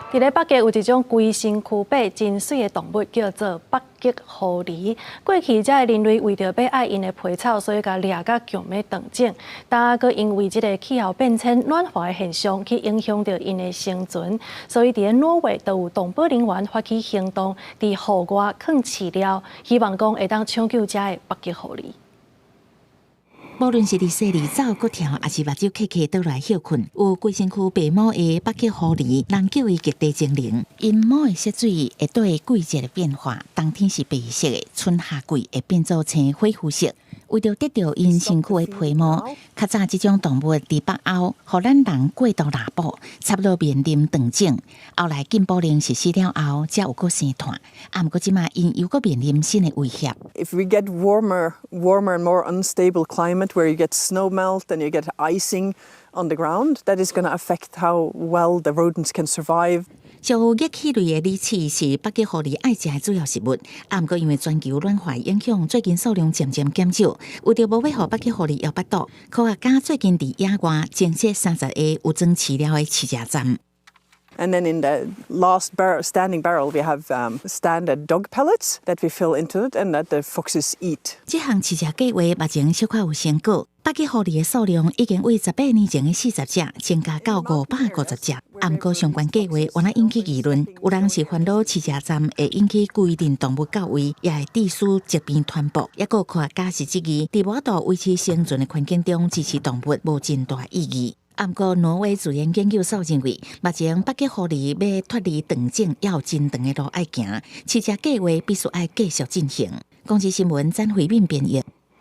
佇咧北極有一種規身軀白真媠的動物，叫做北極狐狸。過去這个人類為著欲愛𪜶的皮草，所以共獵甲強欲斷種。但閣因為這个氣候變遷暖化的現象，去影響著𪜶的生存，所以佇咧挪威就有動保人員發起行動，佇戶外囥飼料，希望講會當搶救這个北極狐狸。無論是佇雪裡走閣跳，抑是目睭瞌瞌倒來歇睏，有規身軀白毛的北極狐狸，人叫伊極地精靈。𪜶毛的色水會綴季節的變化，冬天是白色的，春夏季會變做青火膚色。為著得著𪜶身軀的皮毛，較早這種動物佇北歐，予咱人過度獵捕，差不多面臨斷種。後來禁捕令實施了後，才有閣生湠。啊，毋過這馬𪜶又閣面臨新的威脅。 If we get warmer, warmer and more unstable climate where you get snow melt and you get icing on the ground, that is going to affect how well the rodents can survive. 像驛鰭類的鯉翅是北極狐狸愛食的主要食物，啊，毋過因為全球暖化影響，最近數量漸漸減少。為著無欲予北極狐狸餓腹肚，科學家最近佇野外增設30個有裝飼料的飼食站。 And then in the last standing barrel, we have standard dog pellets that we fill into it and that the foxes eat. 這項飼食計劃目前小可有成果，北極狐狸的數量已經為18年前的40隻增加到550隻。啊，毋過相關計劃原來引起議論，有人是煩惱飼食站會引起規陣動物到位，也會致使疾病傳播。抑閣有科學家是質疑，佇無法度維持生存的環境中支持動物無真大意義。啊，毋過挪威自然研究所認為，目前北極狐狸欲脫離斷種，猶有真長的路愛行，飼食計劃必須愛繼續進行。公視新聞詹慧敏編譯。